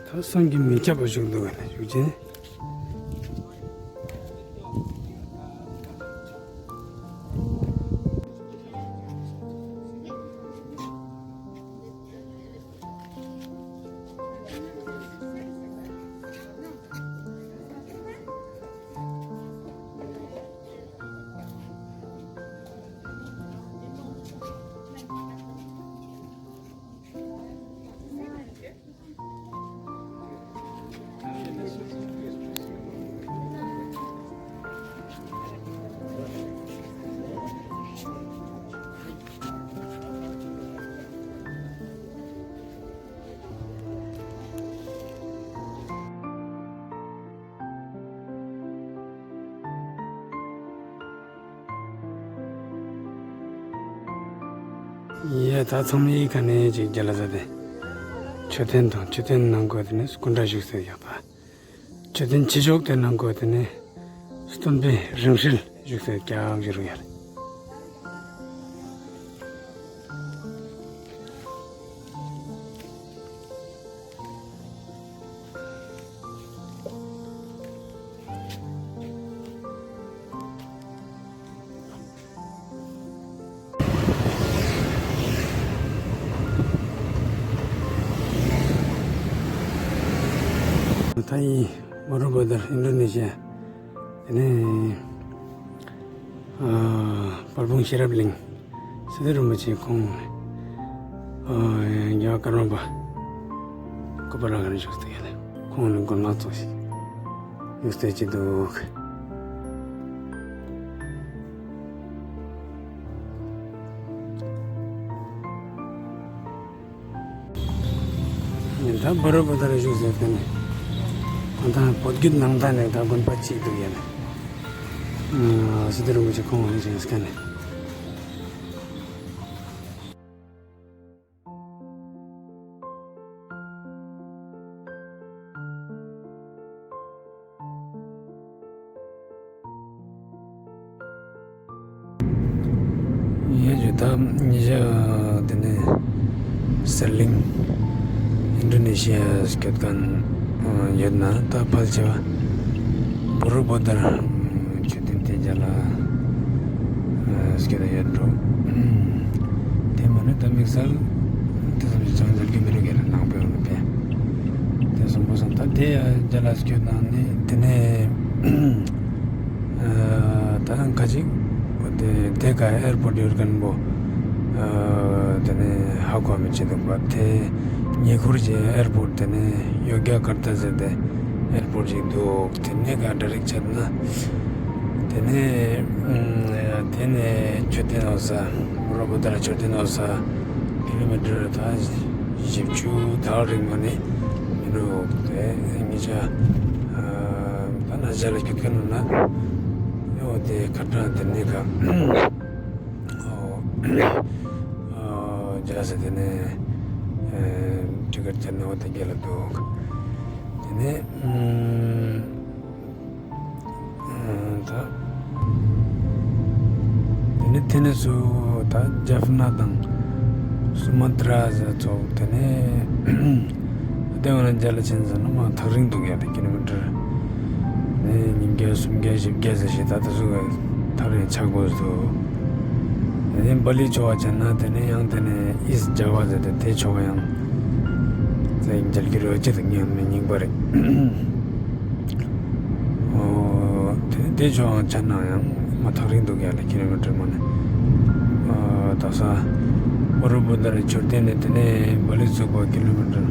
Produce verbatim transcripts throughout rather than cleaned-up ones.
ད་བསམ་གྱིས་མི་ཁྱབ་པ་ཞིག་འདུག་ག་ལེ། ཞུགས་ཅིག་ནི། ཡ་ད་ཚང་མའི་ཁ་ནེ་ཅིག་རྒྱལ་ལ་ཟ་དེ། མཆོད་རྟེན་དང་མཆོད་རྟེན་ནང་གོ་དེ་ནེ་སྐུ་འདྲ་བཞུགས་སེ་ཡོད་པ། མཆོད་རྟེན་ཕྱི་ཕྱོགས་དེ་ནང་གོ་དེ་ནེ་སྟོན་པའི་རིང་བསྲེལ་བཞུགས་སེ་ཀྱག་ཞིག་རུ་ཡ་ལེ། ད་ཡིན་བོ་རོ་བུ་དར་ཨིན་ཌོ་ནེ་ཤི་ཡ། དེ་ནེ་ཨ་དཔལ་སྤུངས་ཤེས་རབ་གླིང་སི་ཏུ་རིན་པོ་ཆེ་ཁོང་ཨ་རྒྱལ་བ་ཀརྨ་པ་སྐུ་པར་ལ་ཁ་ནེ་བཞུགས་ཏེ་ཡོད་ལེ། ཁོང་ནི་མགོན་མང་ཙོགས་ཤིག་བཞུགས་ཏེ་ཅི་འདུག། ད་བོ་རོ་བུ་དར་བཞུགས་ཟེར་ཏེ་ནེ། ད་བོད་བརྒྱུད་ནང་བསྟན་ནེ་ད་དགོན་པ་ཅིག་འདུག་ཡ་ལེ། ཨ་སི་ཏུ་རིན་པོ་ཆེ་ཁོང་ངི་ཞིང་སྐྱ་ནེ། ཡ་ཇུ་ད་ཉེ་ཞ་དེ་ནེ་གསེར་གླིང་ཨིན་ཌོ་ནེ་ཤི་ཡ་སྐྱོད་ཁན་ཡོད་ན་ད་ཕལ་ཆེ་བ་བོ་རོ་བུ་དར་མཆོད་རྟེན་དེ་ཇ་ལ་སྐྱོད་ཡོད་འགྲོ། དེ་མ་ནེ་ད་དམིགས་བསལ་དེ་ཙམ་ཞིག་ཅང་མཇལ་རྒྱུ་མི་རུག་ག་ལེ། ནང་པའི་འོག་ནེ་དེ་སོང་པ་སང་ད་དེ་ཇ་ལ་སྐྱོད་ནང་ནེ་དེ་ནེ། ཨ་ད་ཁ་ཅིག་དེ་དེ་ཀ་ཨེར་པོརཊ་ཡོད་ཁན་བོ་ཨ་དེ་ནེ་ཧ་གོ་མི་ཅི་འདུག་པ། དེ་ཉེ་འཁོར་གྱི་ཨེར་པོརཊ་དེ་ནེ་ཡོ་གྱ་ཀར་ཏ་ཟེར་ཏེ་ཨེར་པོརཊ་ཅིག་འདུག། དེ་ནེ་ཀ་ཌའི་རེཀཊ་ཆད་ན་དེ་ནེ་ཨ་དེ་ནེ་མཆོད་རྟེན་འོ་ས་བོ་རོ་བུ་དར་མཆོད་རྟེན་འོ་ས་ཀི་ལོ་མི་ཊར་ད་བཞི་བཅུ་དག་རིང་མ་ནེ་མི་འདུག། དེ་ཉེ་ཞ་ཨ་ད་ན་ཇ་ལ་སྐྱོད་ཁན་ནོ་ན་འོ་དེ་ཁ་ཏང་དེ་ནེ་ཀ་འོ་ཇ་ཟེར་དེ་ནེ་ཨ་ཊི་ཀེཊ་ཆད་ན་འོ་དེ་གྱལ་ལ་འདུག། དེ་ནེ་ཨ་ད་དེ་ནེ་དེ་ནེ་སུ་ད་ཇེ་ཕ་ན་དང་སུ་མ་ཏྲ་ཟེར་ཙོགས། དེ་ནེ་དེ་བོ་ན་ཇ་ལ་ཆེན་ཟེར་ན་མ་ཐག་རིང་འདུག་ཡ་ལེ། ཀི་ལོ་མི་ཊར་ནེ་ཉིས་གྱ་སུམ་གྱ་ཞིབ་གྱ་ཟེར་ཞིག་ད་ད་སུ་ཐག་རིང་ཆ་གོས་འདུག། དེ་ནེ་བ་ལི་ཆོ་བ་ཆ་ན་དེ་ནེ་ཡང་དེ་ནེ་ཨིསྟ་ཇ་བ་ཟེར་ཏེ་དེ་ཆོ་བ་ཡང་ཙེ་མཇལ་རྒྱུ་རེ་བ་ཅི་དང་ཉན་མི་ཉིན་པ་རེད། འོ་དེ་དེ་ཆོ་ཆ་ན་ཡང་མ་ཐག་རིང་འདུག་ཡ་ལེ། ཀི་ལོ་མི་ཊར་མ་ནེ་ཨ་ད་ས་བོ་རོ་བུ་དར་མཆོད་རྟེན་ནེ་དེ་ནེ་བ་ལི་ཙུག་པ་ཀི་ལོ་མི་ཊར་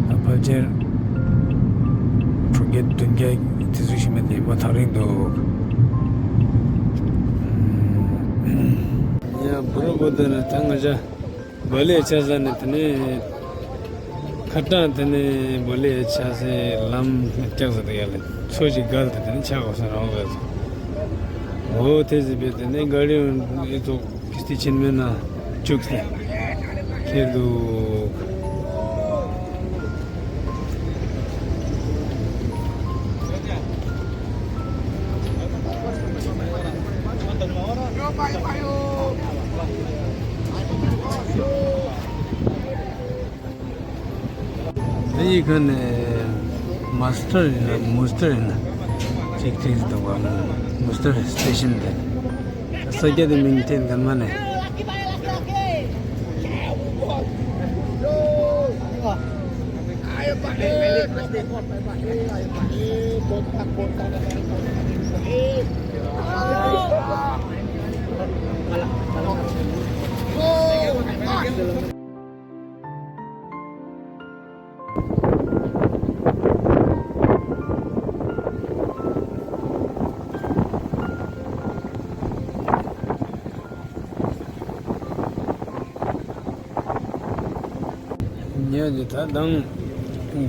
ད་ཕལ་ཆེར་དྲུག་གྱ་བདུན་གྱ་དེ་ཟུག་ཞིག་མེད་དེ་མ་ཐག་རིང་འདུག། ཡ་བོ་རོ་བུ་དར་ད་ང་ཅ་བ་ལི་ཆ་ས་ནེ་དེ་ནེ་ཁ་ཏང་དེ་ནེ་བ་ལི་ཆ་སའི་ལམ་སྐྱག་ཟ་དེ་ཡ་ལེ། ཚོ་ཞིག་གལ་ཏེ་དེ་ནེ་ཆ་གོས་ས་རང་ག་ཟ། འོ་དེ་ཟེར་བས་དེ་ནེ་ག་རི་འི་ཙོགས་ཀིས་ཏི་ཆེན་མོའི་ནང་བཅུག་སྟེ་ཁྱེར་འདུག། ཨི་ཁ་ནེ་མ་སི་ཊར་ཡིན་ན་མུ་སི་ཊར་ཡིན་ན་ཅིག་ཅིག་འདུག་པ། མུ་སི་ཊར་སི་ཊེ་ཤན་དེ་ས་སྐྱ་དེ་མིང་ཐེན་གན་མ་ནེ། ཉེ་ཞི་ད་དང་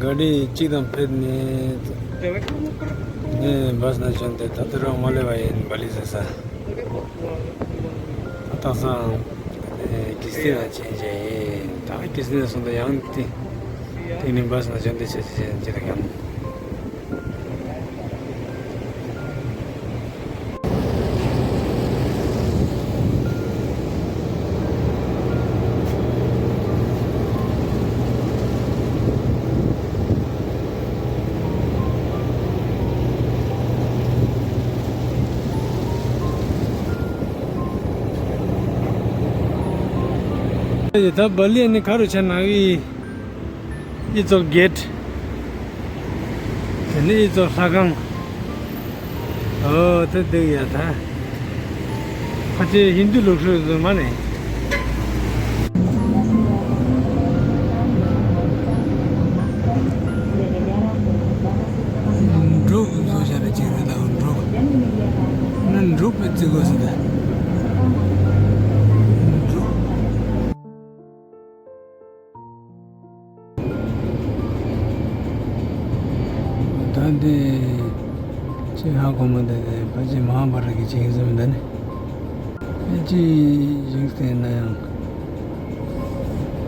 ག་རི་གཅིག་དང་ཕེབས་ནས་ནས་བཱས་ནང་བྱོན་ཏེ་ད་ལྟ་རང་མ་སླེབས་པ་ཡིན། བ་ལི་ཟེར་ས། ད་སང་ཨེ་ཀིས་ཏི་ན་ཅན་ཅན་ཡིན། ད་ཀིས་ཏི་ན་སོང་ད་ཡང་ཏི་ཏི་ནི་བཱས་ན་ཅན་ཏི་ཆ་ཅན་ཅན་ཅི་ལ་ཡང་། ད་བ་ལི་ནི་ཁ་རུ་ཆ་ན་བི་ཨི་ཙོག་གེཊ། དེ་ནི་ཨི་ཙོག་ལྷ་ཁང་། ཨོ་དེ་དེ་ཡ་ད། ཁ་ཆེ་ཧིན་དུ་ལུགས་སྲོལ་ཟེར་མ་ནེ། འབྲུག་བཟོ་བྱ་རེ་ཅིག་རེད་ད། འབྲུག་ནི་འབྲུག་པའི་རྩི་གོ་ཟེར་ད། འབྲུག་ད་འདི་ཅི་ཧ་གོ་མ་འདི་ཕལ་ཆེར་མ་ཧཱ་བྷ་ར་གི་ཅིག་ཡིན་ཟེར་མི་འདི་ནི། ཨེ་ཅི་ཞིག་བལྟས་ན་ཡང་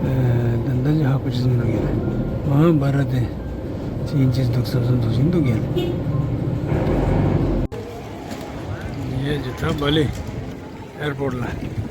ཨེ་ད་འདི་ཅི་ཧ་གོ་ཅི་ཟེར་མི་འདུག་གི། མ་ཧཱ་བྷ་ར་དེ་ཅི་ཡིན་ཅི་འདུག་བསམ་བསམ་འདུག་བཞིན་འདུག་གི། ཡེ་ཇི་ཐ་བ་ལི། ཨེར་པོརཊ་ལ།